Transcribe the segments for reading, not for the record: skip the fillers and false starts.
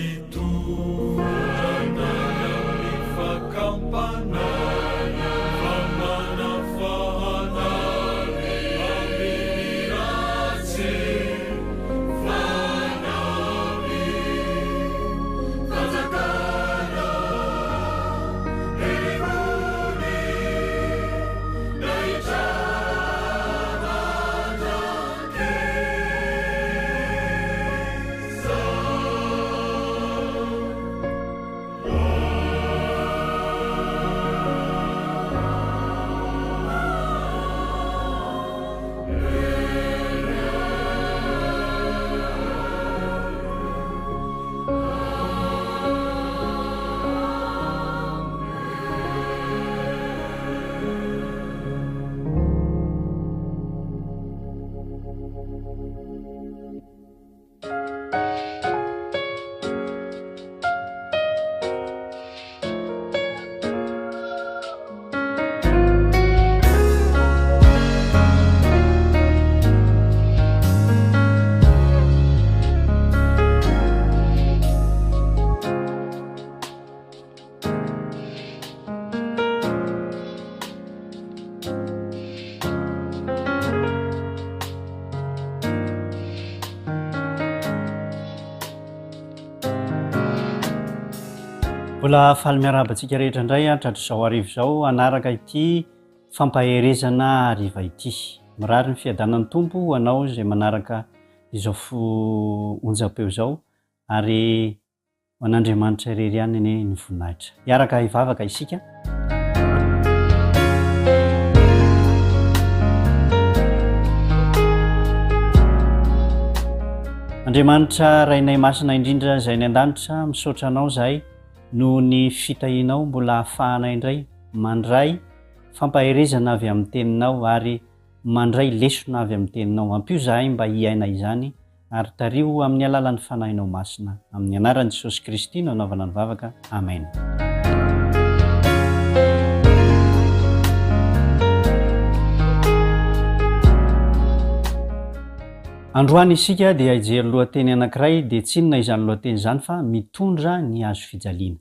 mitondra na ny amin'ny fakam-panahy fa manafahana amin'ny ratsy fanamby fanjakana eny ambony nahitra Mbola faly miarahaba antsika rehetra indray an tratr'izao hariva izao hanaraka ity fampaherezana hariva ity. Mirary ny fiadanan'ny Tompo ho anao izay manaraka izao onjam-peo izao ary Ho an'Andriamanitra irery ihany anie ny voninahitra. Hiaraka hivavaka isika. Andriamanitra Rainay Masina indrindra izay any an-danitra, misaotra Anao izahay noho ny fitahianao mbola ahafahanay indray mandray fampaherezana avy amin'ny Teninao ary mandray lesona avy amin'ny Teninao. Ampio izahay mba hiaina izany Ary tariho amin'ny alalan'ny Fanahinao Masina. Amin'ny anaran'i Jesosy Kristy no anaovana ny vavaka. Amen. Androany isika dia hijery lohateny anankiray dia tsy inona izany lohateny izany fa mitondra ny hazo fijaliana.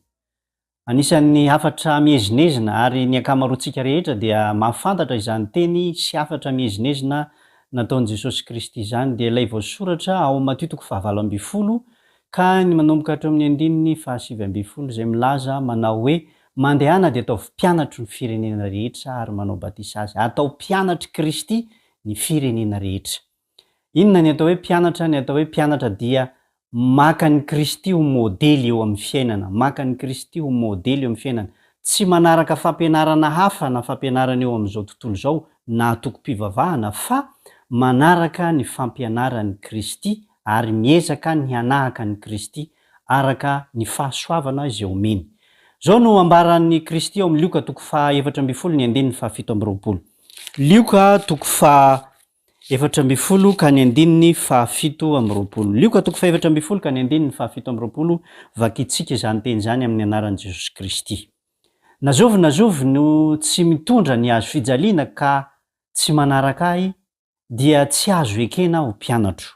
Anisan'ny hafatra miezinezina ary ny ankamaroantsika rehetra dia mahafantatra izany teny sy hafatra miezinezina nataon'i Jesosy Kristy izany dia ilay voasoratra ao Matio toko fahavalo ambin'ny folo ka ny manomboka hatreo amin'ny andininy fahasivy ambin'ny folo izay milaza manao hoe mandehana dia ataovy mpianatro ny firenena rehetra ary manao batisa azy atao mpianatr'i Kristy ny firenena rehetra. Inona ny atao hoe mpianatra? Ny atao hoe mpianatra dia maka an'i Kristy ho modely eo amin'ny fiainana, maka an'i Kristy ho modely eo amin'ny fiainana. Tsy manaraka fampianarana hafa na fampianarana eo amin'izao tontolo izao na antokom-pivavahana fa manaraka ny fampianaran'i Kristy ary miezaka ny hanahaka an'i Kristy araka ny fahasoavana izay omeny. Izao no ambaran'i Kristy ao amin'ny Lioka toko faha 14 ny andininy faha 27. Lioka toko faha 14 ka ny andininy faha 27. Lioka toko faha 14 ka ny andininy faha 27, vakintsika izany teny izany amin'ny anaran'i Jesosy Kristy. Na zovy na zovy no tsy mitondra ny hazo fijaliana ka tsy manaraka ahy dia tsy azo ekena ho mpianatro.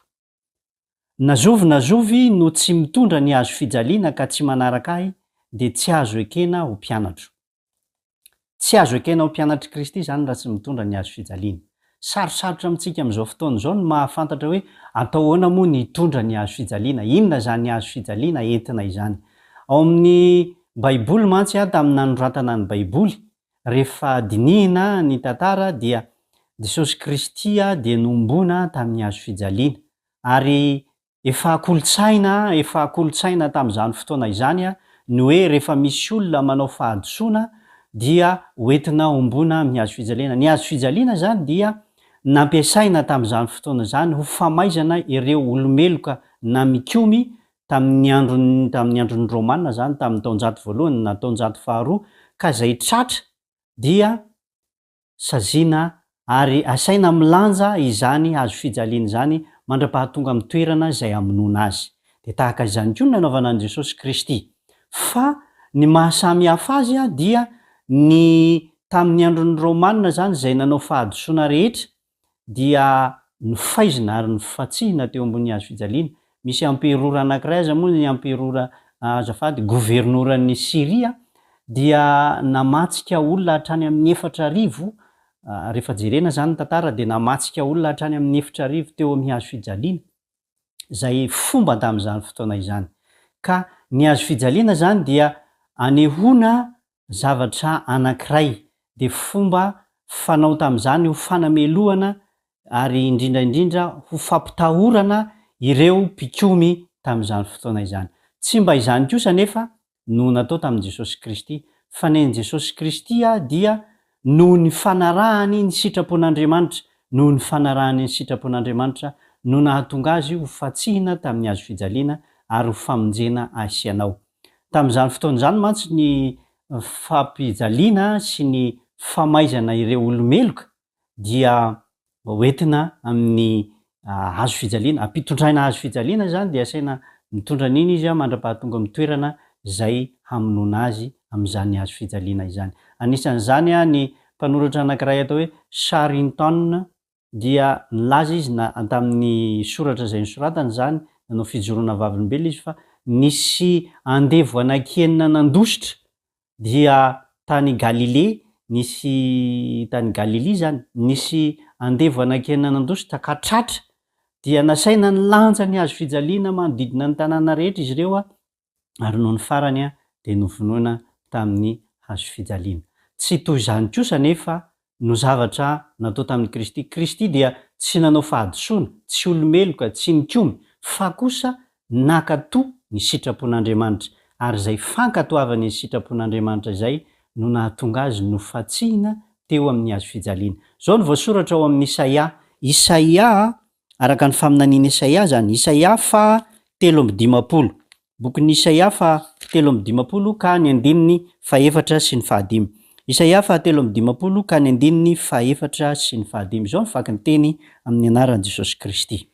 Na zovy na zovy no tsy mitondra ny hazo fijaliana ka tsy manaraka ahy dia tsy azo ekena ho mpianatro. Tsy azo ekena ho mpianatr'i Kristy izany raha tsy mitondra ny hazo fijaliana. Sarotsarotra amintsika amin'izao fotoana izao ny mahafantatra hoe atao ahoana moa ny hitondra ny hazo fijaliana, inona izany hazo fijaliana entina izany. Ao amin'ny Baiboly mantsy, tamin'ny nanoratana ny Baiboly, rehefa dinihina ny tantara dia Jesosy Kristy dia nohomboana tamin'ny hazo fijaliana. Ary Efa kolontsaina, efa kolontsaina tamin'izany fotoana izany ny hoe rehefa misy olona manao fahadisoana dia hoentina homboana amin'ny hazo fijaliana. Ny hazo fijaliana izany dia nampiasaina tamin'izany fotoana izany ho famaizana ireo olo-meloka na mikomy tamin'ny andron'ny tamin'ny andron'ny Romana izany tamin'ny taonjato voalohany na taonjato faharoa ka izay tratra dia saziana ary asaina milanja izany hazo fijaliana izany mandra-pahatonga amin'ny toerana izay hamonoana azy. Dia tahaka izany koa ny nanaovana an'i Jesosy Kristy. Fa ny maha samy hafa azy dia ny tamin'ny andron'ny Romana izany izay nanao fahadisoana rehetra dia nofaizina ary nofatsihina teo ambony hazo fijaliana. Misy amperora anankiray aza moa ny amperora azafady governoran'i Syria dia namatsika olona hatrany amin'ny 4000, rehefa jerena izany ny tantara dia namatsika olona hatrany amin'ny 4000 teo amin'ny hazo fijaliana, izay fomba tamin'izany fotoana izany. Ka ny hazo fijaliana izany dia anehoana zavatra anankiray, dia fomba fanao tamin'izany ho fanamelohana ary indrindra indrindra ho fampitahorana ireo mpikomy tamin'izany fotoana izany. Tsy mba izany kosa anefa no natao tamin'i Jesosy Kristy, fa nen'i Jesosy Kristy dia noho ny fanarahany ny sitrapon'Andriamanitra, noho ny fanarahany ny sitrapon'Andriamanitra no nahatonga Azy ho fatsihina tamin'ny hazo fijaliana ary ho famonjena ahy sy ianao. Tamin'izany fotoana izany mantsy ny fampijaliana sy ny famaizana ireo olo-meloka dia hoentina amin'ny hazo fijaliana, ampitondraina hazo fijaliana izany dia asaina mitondra an'iny izy mandra-pahatonga amin'ny toerana izay hamonoana azy amin'izany hazo fijaliana izany. Anisan'izany ny mpanoratra anankiray atao hoe Charrington dia nilaza izy na tamin'ny soratra izay nosoratany izany, nanao fijoroana vavolombelona izy fa nisy andevo anankienina nandositra dia tany Galilea, nisy tany Galilia izany, nisy andevo anankienina nandositra ka tratra, dia nasaina nilanja ny hazo fijaliana manodidina ny tanàna rehetra izy ireo ary nony farany dia novonoina tamin'ny hazo fijaliana. Tsy toy izany kosa anefa no zavatra natao tamin'i Kristy. Kristy dia tsy nanao fahadisoana, tsy olo-meloka, tsy nikomy, fa kosa nankatò ny sitrapon'Andriamanitra, ary izay fankatoavany ny sitrapon'Andriamanitra izay no nahatonga azy nofatsihina teo amin'ny hazo fijaliana. Izao no voasoratra ao amin'ny Isaia, Isaia Araka ny faminanian'i Isaia izany, Isaia faha 53, bokin'i Isaia faha 53 ka ny andininy fahefatra sy ny fahadimy. Isaia faha 53 ka ny andininy fahefatra sy ny fahadimy. Izao no vaky ny teny amin'ny anaran'i Jesosy Kristy.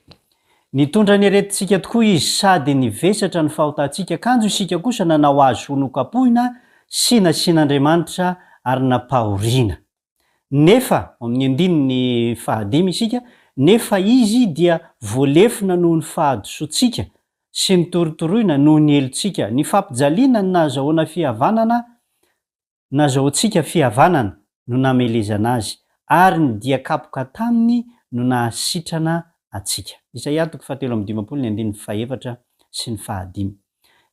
Nitondra ny aretintsika tokoa Izy sady nivesatra ny fahotantsika, kanjo isika kosa nanao Azy ho nokapohina sy nasian'Andriamanitra ary nampahoriana. Nefa, ao amin'ny andininy fahadimy isika, nefa Izy dia voalefona noho ny fahadisoantsika, sy notorotoroina noho ny helotsika. Ny fampijaliana no nahazahoana fihavanana, nazahoantsika fihavanana, no namelezana Azy, ary ny dia kapoka taminy no nahasitrana antsika. Isaia toko fahatelo amby dimampolo ny andininy fahefatra sy ny fahadimy.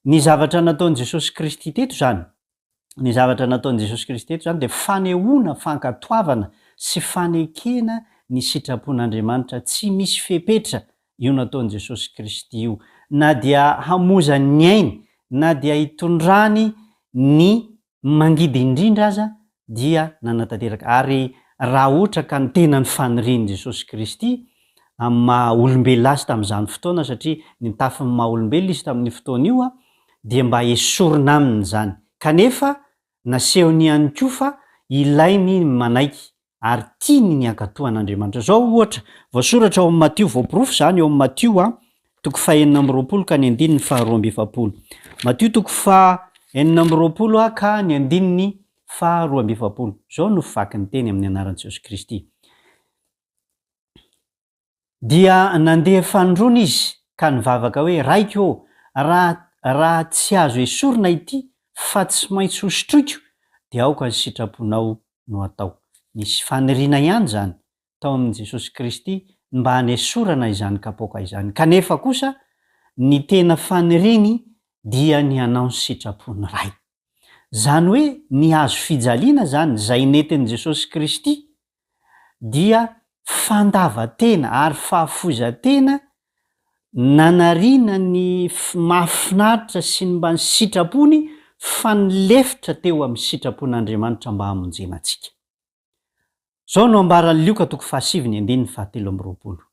Ny zavatra nataon'i Jesosy Kristy teto izany, Ny zavatra nataon'i Jesosy Kristy teto izany dia fanehoana fankatoavana sy fanekena ny sitrapon'Andriamanitra tsy misy fepetra io nataon'i Jesosy Kristy io, na dia hamoizany ny ainy, na dia hitondrany ny mangidy indrindra aza dia nanatanteraka. Ary raha ohatra ka ny tena ny fanirian'i Jesosy Kristy amin'ny maha olombelona azy tamin'izany fotoana, satria nitafy ny maha olombelona izy tamin'io fotoana io, dia mba esorina aminy izany. Kanefa nasehony ihany koa fa ilainy ny manaiky ary tiany ny hankatò an'Andriamanitra. Izao, ohatra, voasoratra ao amin'ny Matio, voaporofo izany ao amin'ny Matio a, toko fahenina amby roapolo ka ny andininy faharoa amby efapolo. Matio toko faha-enina amby roapolo a ka ny andininy faharoa amby efapolo. Izao no vaky ny teny amin'ny anaran'i Jesosy Kristy. Dia nandeha fanindroany izy ka nivavaka hoe, Raiko ô, raha, raha tsy azo esorina ity, fa tsy maintsy hosotroiko, dia aoka ny sitraponao no atao. Nisy faniriana ihany izany tao amin'i Jesosy Kristy ny mba hanesorana izany kapoaka izany. Kanefa kosa, ny tena faniriany dia ny hanao ny sitrapon'ny Ray. Izany hoe ny hazo fijaliana izany, izay nentin'i Jesosy Kristy, dia fandavan-tena ary fahafoizan-tena nanariana ny mahafinaritra sy ny mba ny sitrapony fa nilefitra teo amin'ny sitrapon'Andriamanitra mba hamonjena antsika. Izao no ambaran'i Lioka toko fahasivy ny andininy fahatelo amby roapolo.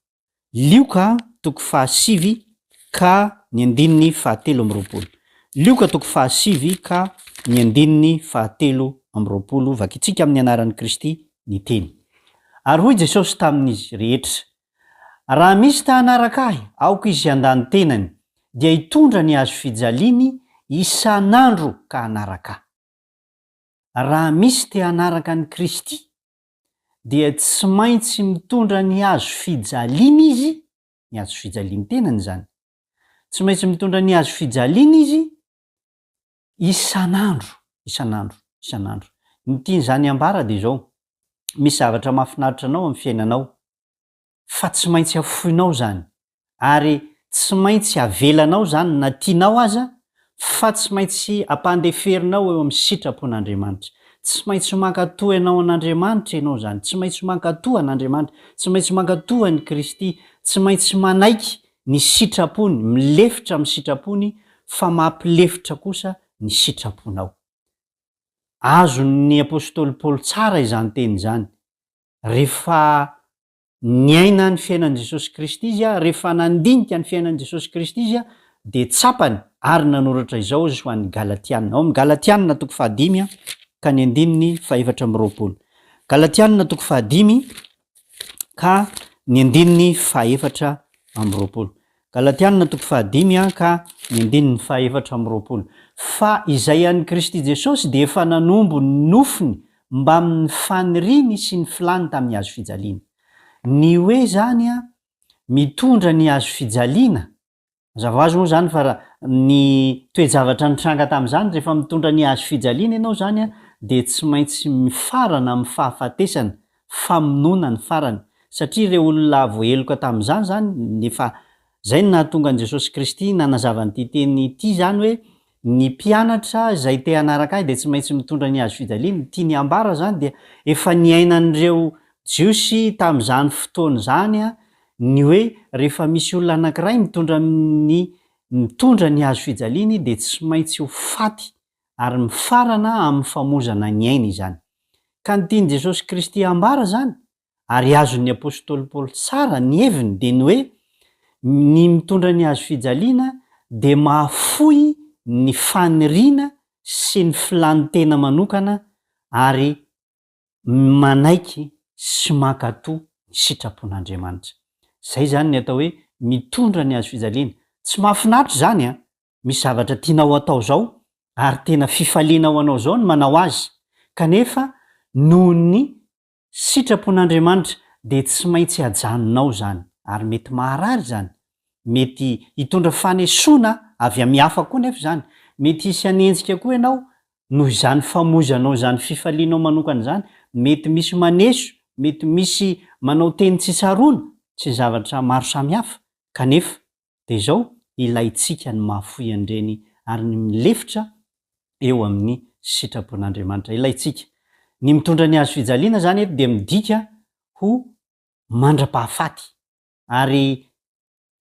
Lioka toko fahasivy ka ny andininy fahatelo amby roapolo. Lioka toko fahasivy ka ny andininy fahatelo amby roapolo, vakintsika amin'ny anaran'i Kristy ny teny. Ary hoy Jesosy tamin'izy rehetra, Raha misy ta hanaraka Ahy, aoka izy handà ny tenany, dia hitondra ny hazo fijaliany isan'andro ka hanaraka Ahy. Raha misy te hanaraka an'i Kristy, dia tsy maintsy mitondra ny hazo fijaliana izy, ny hazo fijalian'ny tenany izany. Tsy maintsy mitondra ny hazo fijaliana izy isan'andro, isan'andro, isan'andro. Ny tian'izany ambara dia izao, misy zavatra mahafinaritra anao amin'ny fiainanao, fa tsy maintsy afoinao izany, ary tsy maintsy avelanao izany na tianao aza, fa tsy maintsy ampandeferinao eo amin'ny sitrapon'Andriamanitra. Tsy maintsy mankatò ianao an'Andriamanitra ianao izany, tsy maintsy mankatò an'Andriamanitra, tsy maintsy mankatò an'i Kristy, tsy maintsy manaiky ny sitrapony, milefitra amin'ny sitrapony, fa mampilefitra kosa ny sitraponao. Azon'ny apostoly Paoly tsara izany teny izany, rehefa niaina ny fiainan'i Jesosy Kristy izy, rehefa nandinika ny fiainan'i Jesosy Kristy izy, dia tsapany ary nanoratra izao izy ho an'ny Galatiana. Ao amin'ny Galatiana toko fahadimy ka ny andininy fahefatra amby 20. Galatiana toko fahadimy ka ny andininy faha-24. Galatiana toko fahadimy ka ny andininy faha-24. Fa izay an'i Kristy Jesosy dia efa nanombo ny nofony mbamin'ny faniriany sy ny filany tamin'ny hazo fijaliana. Ny hoe izany mitondra ny hazo fijaliana Mazava ho azy moa izany fa raha ny toe-javatra nitranga tamin'izany, rehefa mitondra ny hazo fijaliana ianao izany dia tsy maintsy mifarana amin'ny fahafatesana, famonoana ny farany. Satria ireo olona voaheloka tamin'izany izany, efa izay no nahatonga an'i Jesosy Kristy nanazava an'ity teny ity izany hoe ny mpianatra izay te hanaraka ahy dia tsy maintsy mitondra ny hazo fijaliana. Ny tiany hambara izany dia efa niainan'ireo Jiosy tamin'izany fotoana izany Ny hoe rehefa misy olona anankiray mitondra ny mitondra ny hazo fijaliany dia tsy maintsy ho faty ary mifarana amin'ny famozana ny ainy izany. Ka ny tian'i Jesosy Kristy hambara izany, ary azon'ny apostoly Paoly tsara ny heviny dia ny hoe ny mitondra ny hazo fijaliana dia mahafoy ny faniriana sy ny filàn'ny tena manokana ary manaiky sy mankatò ny sitrapon'Andriamanitra. Izay izany ny atao hoe mitondra ny hazo fijaliana. Tsy mahafinaritra izany an! Misy zavatra tianao atao izao ary tena fifaliana ho anao izao ny manao azy, kanefa noho ny sitrapon'Andriamanitra dia tsy maintsy ajanonao izany, ary mety maharary izany. Mety hitondra fanesoana avy amin'ny hafa koa nefa izany. Mety hisy hanenjika koa ianao Noho izany famoizanao izany fifalianao manokana izany, mety misy maneso, mety misy manao teny tsy tsaroana, sy zavatra maro samihafa, kanefa dia izao, ilaintsika ny mahafoy an'ireny ary ny milefitra eo amin'ny sitrapon'Andriamanitra. Ilaintsika. Ny mitondra ny hazo fijaliana izany eto dia midika ho mandra-pahafaty, ary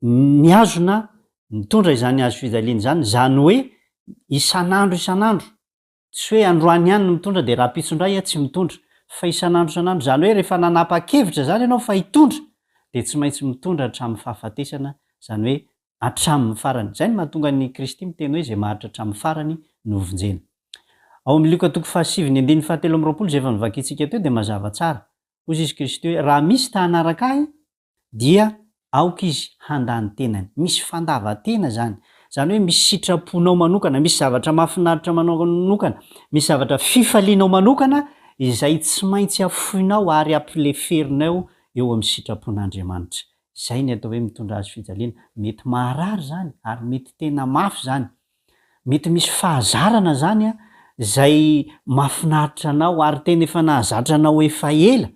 nihazona nitondra izany hazo fijaliana izany, izany hoe isan'andro isan'andro, tsy hoe androany ihany no mitondra dia rahampitso indray aho tsy mitondra, fa isan'andro isan'andro, izany hoe rehefa nanapa-kevitra izany ianao fa hitondra dia tsy maintsy mitondra hatramin'ny fahafatesana, izany hoe hatramin'ny farany. Izay no mahatonga an'i Kristy miteny hoe izay maharitra hatramin'ny farany no hovonjena. Ao amin'ny Lioka toko fahasivy ny andininy fahatelo amby 20 izay efa novakintsika teo dia mazava tsara. Hoy Jesoa Kristy hoe raha misy ta hanaraka ahy dia aoka izy handà ny tenany. Misy fandavan-tena izany. Izany hoe misy sitraponao manokana, misy zavatra mahafinaritra manokana, misy zavatra fifalianao manokana izay tsy maintsy afoinao ary ampileferinao eo amin'ny sitrapon'Andriamanitra. Izay ny atao hoe mitondra hazo fijaliana. Mety maharary izany ary mety tena mafy izany. Mety misy fahazarana zany an, zay mahafinaritra anao ary tena efa nahazatra anao efa ela,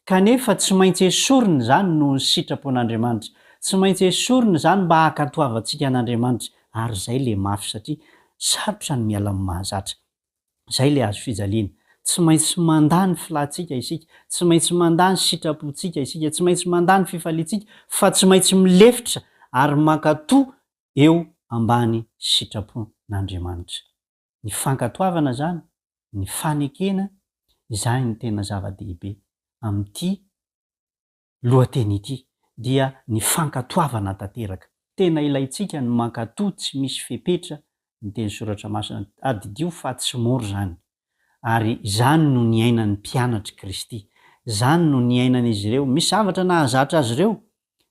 kanefa tsy maintsy esorina izany noho ny sitrapon'Andriamanitra, tsy maintsy esorina izany mba hankatoavantsika an'Andriamanitra, ary zay le mafy satria sarotra ny miala amin'ny mahazatra. Zay le hazo fijaliana. Tsy maintsy mandà ny filantsika isika, tsy maintsy mandà ny sitrapontsika isika, tsy maintsy mandà ny fifaliantsika fa tsy maintsy milefitra ary mankatò eo ambany sitrapon'Andriamanitra. Ny fankatoavana izany, ny fanekena, izany no tena zava-dehibe amin'ity lohateny ity, dia ny fankatoavana tanteraka. Tena ilaintsika ny mankatò tsy misy fepetra ny teny soratra masina. Tadidio fa tsy mora izany. Ary izany no niainan'ny mpianatr'i Kristy. Izany no niainan'izy ireo. Misy zavatra nahazatra azy ireo,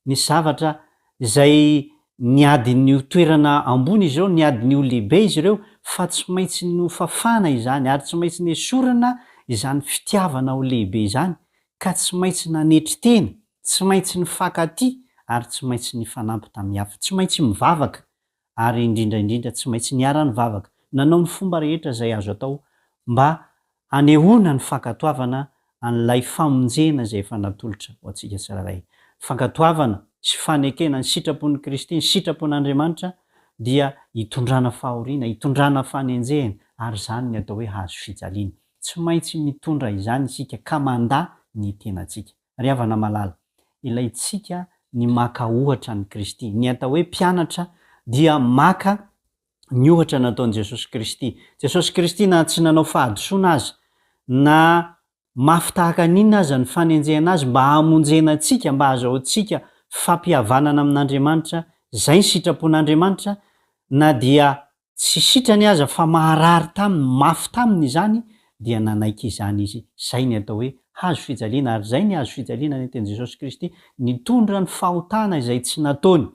Nisy zavatra izay niady ny ho toerana ambony izy ireo, niady ny ho lehibe izy ireo, fa tsy maintsy nofafana izany, ary tsy maintsy nesorina izany fitiavana ho lehibe izany, ka tsy maintsy nanetry tena, tsy maintsy nifankatia, ary tsy maintsy nifanampy tamin'ny hafa. Tsy maintsy mivavaka. Ary indrindra indrindra tsy maintsy niara-nivavaka, nanao ny fomba rehetra izay azo atao mba hanehoana ny fankatoavana an'ilay famonjena izay efa natolotra ho antsika tsirairay. Fankatoavana sy fanekena ny sitrapon'i Kristy, ny sitrapon'Andriamanitra dia itondrana fahoriana, itondrana fanenjehana, ary izany ny atao hoe hazo fijaliana. Tsy maintsy mitondra izany isika ka mandà ny tenantsika. Ry havana malala, ilaintsika ny maka ohatra an'i Kristy. Ny atao hoe mpianatra dia maka ny ohatra nataon'i Jesosy Kristy. Jesosy Kristy na tsy nanao fahadisoana aza, na mafy tahaka ny inona aza ny fanenjehana Azy mba hamonjena antsika, mba hahazahoantsika fampihavanana amin'Andriamanitra, izay ny sitrapon'Andriamanitra, na dia tsy sitrany aza fa maharary taminy, mafy taminy izany, dia nanaiky izany Izy. Izay ny atao hoe hazo fijaliana, ary izay ny hazo fijaliana nentin'i Jesosy Kristy nitondra ny fahotana izay tsy nataony.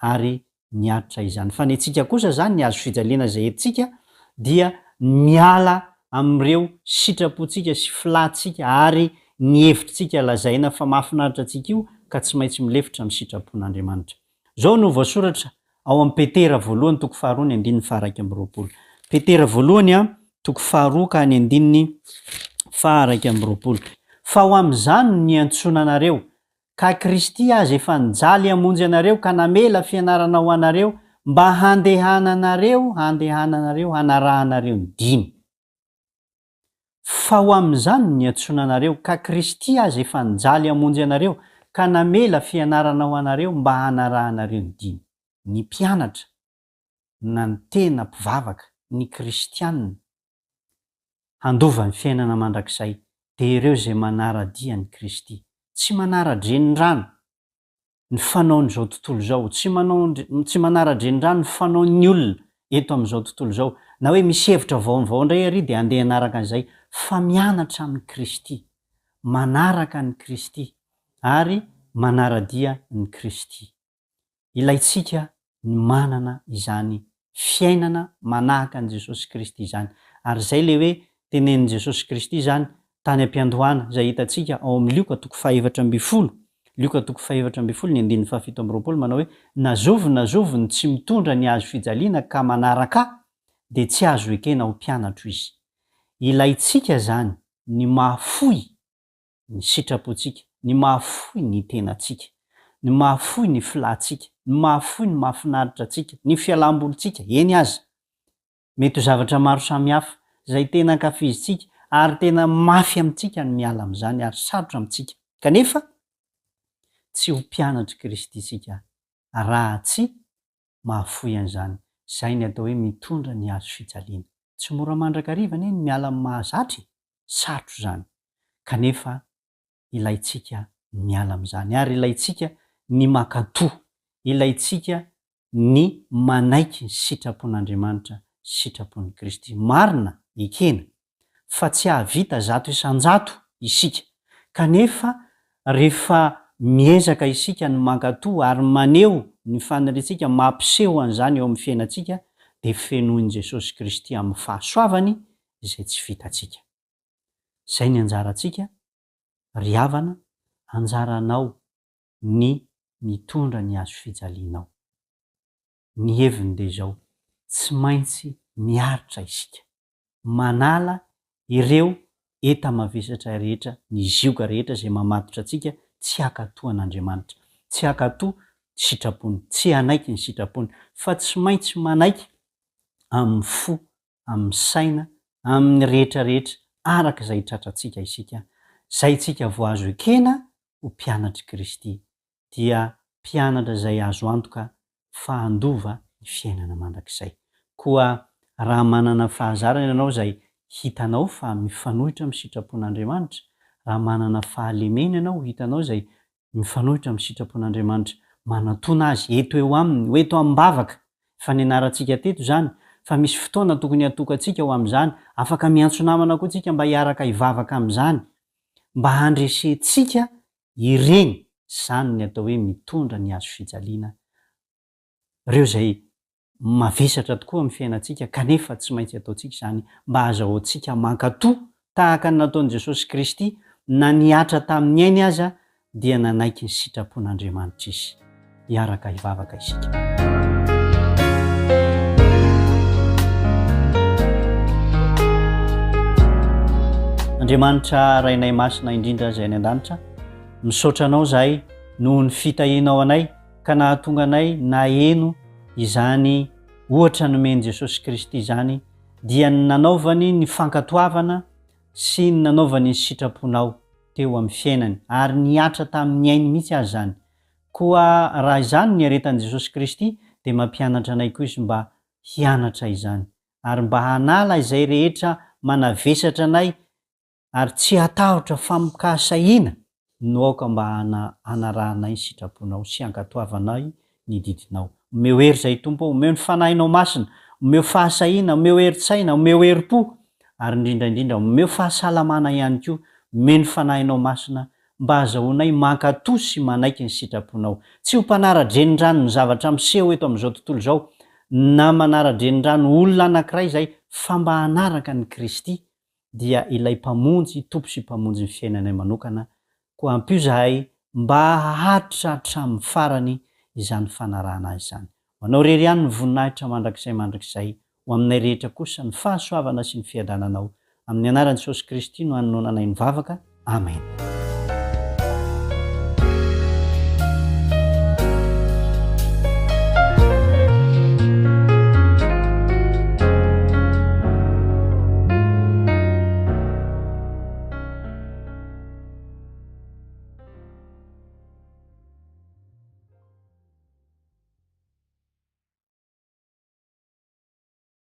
ary niaritra izany. Fa ny antsika kosa izany, ny hazo fijaliana izay entintsika dia miala amin'ireo sitrapontsika sy filantsika ary ny hevitritsika lazaina fa mahafinaritra antsika io ka tsy maintsy milefitra amin'ny sitrapon'Andriamanitra. Izao no voasoratra ao amin'ny Petera voalohany toko faharoa ny andininy faha-21. Petera voalohany a, toko faharoa ka ny andininy faha-21. Fa ho amin'izany no niantsoana anareo, Ka Kristy aza efa nijaly hamonjy anareo ka namela fianarana ho anareo mba handehananareo handehananareo hanarahanareo ny diny. Fa ho amin'izany no niantsoana anareo ka Kristy aza efa nijaly hamonjy anareo ka namela fianarana ho anareo mba hanarahanareo ny diny. Ny mpianatra na ny tena mpivavaka, ny kristianina, handova ny fiainana mandrakizay dia ireo izay manara-dia an'i Kristy. Tsy manara-drenirano ny fanaon'izao tontolo izao, tsy manao tsy manara-drenirano ny fanaon'ny olona eto amin'izao tontolo izao, na hoe misy hevitra vaovao indray ary dia handeha hanaraka an'izay, fa mianatra amin'i Kristy, manaraka an'i Kristy ary manara-dia an'i Kristy. Ilaintsika ny manana izany fiainana manahaka an'i Jesosy Kristy izany. Ary izay ilay hoe tenenin'i Jesosy Kristy izany tany am-piandohana, izay hitantsika ao amin'ny Lioka toko faha-14, Lioka toko faha-14 ny andininy faha-27 manao hoe, Na zovy na zovy no tsy mitondra ny hazo fijaliana ka manaraka Ahy, dia tsy azo ekena ho mpianatro izy. Ilaintsika izany ny mahafoy ny sitrapontsika, ny mahafoy ny tenantsika, ny mahafoy ny filantsika, ny mahafoy ny mahafinaritra antsika, ny fialam-bolintsika, eny aza. Mety ho zavatra maro samihafa izay tena ankafizintsika ary tena mafy amintsika ny miala amin'izany ary sarotra amintsika. Kanefa, tsy ho mpianatr'i Kristy isika raha tsy mahafoy an'izany. Izay ny atao hoe mitondra ny hazo fijaliana. Tsy mora mandrakariva anie ny miala amin'ny mahazatra e! Sarotra izany. Kanefa ilaintsika ny miala amin'izany. Ary ilaintsika ny mankatò. Ilaintsika ny manaiky ny sitrapon'Andriamanitra, sitrapon'i Kristy. Marina, ekena. fa tsy hahavita 100% isika. Kanefa rehefa miezaka isika ny mankatò ary maneho ny faniriantsika, mampiseho an'izany eo amin'ny fiainantsika, dia fenoin'i Jesosy Kristy amin'ny fahasoavany izay tsy vitantsika. Izay ny anjarantsika, ry havana, anjaranao ny mitondra ny hazofijalianao. Ny heviny dia izao, tsy maintsy miaritra isika. manala ireo enta-mavesatra rehetra, ny zioga rehetra izay mamatotra antsika tsy hankatò an'Andriamanitra, tsy hankatò ny sitrapony, tsy hanaiky ny sitrapony, fa tsy maintsy manaiky amin'ny fo, amin'ny saina, amin'ny rehetra rehetra araka izay tratrantsika isika, izay tsika vao azo ekena ho mpianatr'i Kristy, dia mpianatra izay azo antoka fa handova ny fiainana mandrakizay. Koa raha manana fahazarana ianao izay hitanao fa mifanohitra amin'ny sitrapon'Andriamanitra, raha manana fahalemena ianao hitanao izay mifanohitra amin'ny sitrapon'Andriamanitra, manatona Azy, eto eo Aminy, ho eto amim-bavaka. Efa nianarantsika teto izany, fa misy fotoana tokony hatokantsika ho amin'izany. Afaka miantso namana koa tsika mba hiaraka hivavaka amin'izany, mba handresentsika Ireny izany ny atao hoe mitondra ny hazo fijaliana, ireo izay mavesatra tokoa amin'ny fiainantsika kanefa tsy maintsy ataontsika izany mba hahazahoantsika mankatò tahaka ny nataon'i Jesosy Kristy na nihatra tamin'ny ainy aza dia nanaiky ny sitrapon'Andriamanitra Izy. Hiaraka hivavaka isika. Andriamanitra Rainay Masina indrindra izay any an-danitra, misaotra Anao izahay noho ny fitahianao anay ka nahatonga anay naheno izany ohatra nomen'i Jesosy Kristy izany dia ny nanaovany ny fankatoavana sy ny nanaovany ny sitraponao teo amin'ny fiainany ary nihatra tamin'ny ainy mihitsy aza izany. Koa raha izany no niaretan'i Jesosy Kristy dia mampianatra anay koa Izy mba hianatra izany ary mba hanala izay rehetra manavesatra anay ary tsy hatahotra famin-kahasahiana no aoka mba hanarahanay ny sitraponao sy hankatoavanay ny didinao. Omeo hery izahay Tompo ô, omeo ny Fanahinao Masina, omeo fahasahiana, omeo herin-tsaina, omeo herim-po, ary indrindra indrindra omeo fahasalamana ihany koa, omeo ny Fanahinao Masina mba hazahoanay mankatò sy manaiky ny sitraponao. Tsy ho mpanara-drenirano ny zavatra miseho eto amin'izao tontolo izao, na manara-drenirano olona anankiray izahay, fa mba hanaraka an'i Kristy, dia ilay Mpamonjy, Tompo sy Mpamonjy ny fiainanay manokana, koa ampio izahay mba haharitra hatramin'ny farany izany fanarahana Azy izany. Ho Anao irery ihany ny voninahitra mandrakizay mandrakizay, ho aminay rehetra kosa ny fahasoavana sy ny fiadananao. Amin'ny anaran'i Jesosy Kristy no anononanay ny vavaka. Amen.